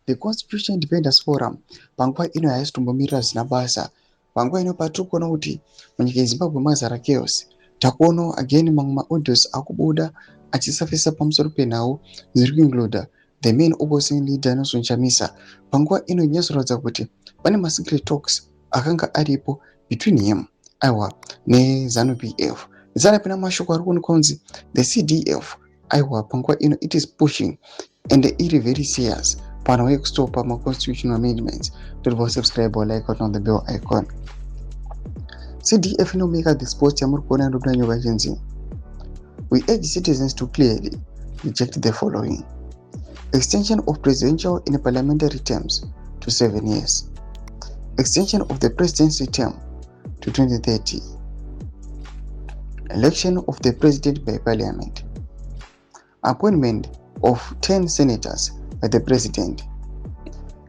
The Constitution Defenders Forum panguva ino haisi kumbomirira zvisina basa. Panguva ino patiri kuona kuti munyika yeZimbabwe mazara chaos, takuonawo again mamwe maaudios akubuda achisafisa pamusoro penhau dziri kuincluda the main opposition leader Nelson Chamisa. Panguva ino inyatsoratidza kuti pane masecret talks akanga aripo between him, aiwa, neZanu PF. Zara mashoko ari kuonekwa kunzi the CDF, aiwa, panguva ino it is pushing and iri very serious panhau yekustopa maconstitutional amendments. Toti subscribe or like on the bell icon. CDF inomeka this post yamuri kuona inobuda nyoka ichinzi, "We urge citizens to clearly reject the following: extension of presidential and parliamentary terms to 7 years, extension of the presidency term to 2030, election of the president by parliament, appointment of 10 senators by the president,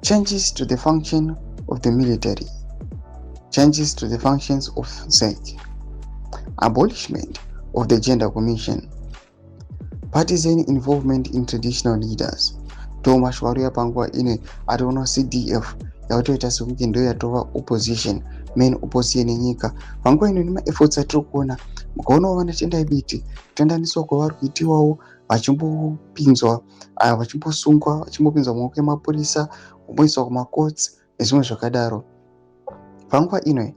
changes to the function of the military, changes to the functions of ZEC, abolishment of the Gender Commission, partisan involvement in traditional leaders." Ndo mashoko ari panguva ino ationa CDF yakutoita sekunge ndo yatova opposition, main opposition yenyika panguva ino. Nemaefforts atiri kuona, mukaonawo vana Tendai Biti kutandaniswa kwavari kuitiwawo, vachimbopinzwa, vachimbosungwa, vachimbopinzwa mumaoko emapurisa, vomboiswa kumacourts nezvimwe zvakadaro. Panguva ino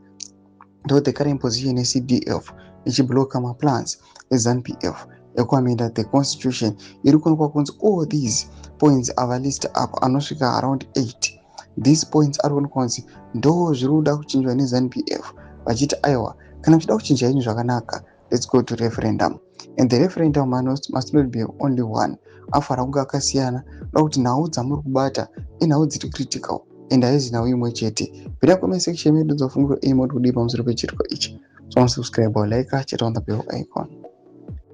ndo the current position yeCDF ichibloka maplans eZanu PF ekuamenda the constitution. Iri kuonekwa kunzi all these points ava list up anosvika around 8. These points ari kuonekwa kunzi ndo zviri kuda kuchinjwa neZanu PF, vachiti aiwa, kana muchida kuchinja inyu zvakanaka, let's go to referendum, and the referendum must not be only one, afanira kunge akasiyana da kuti nhau dzamuri kubata inhau dziri critical and haizi nhau imwe chete. Pinda comment section medu, dzofungiro imo, kuti kudii pamusoro pechiriko ichi. So subscribe or like, chete on the bell icon.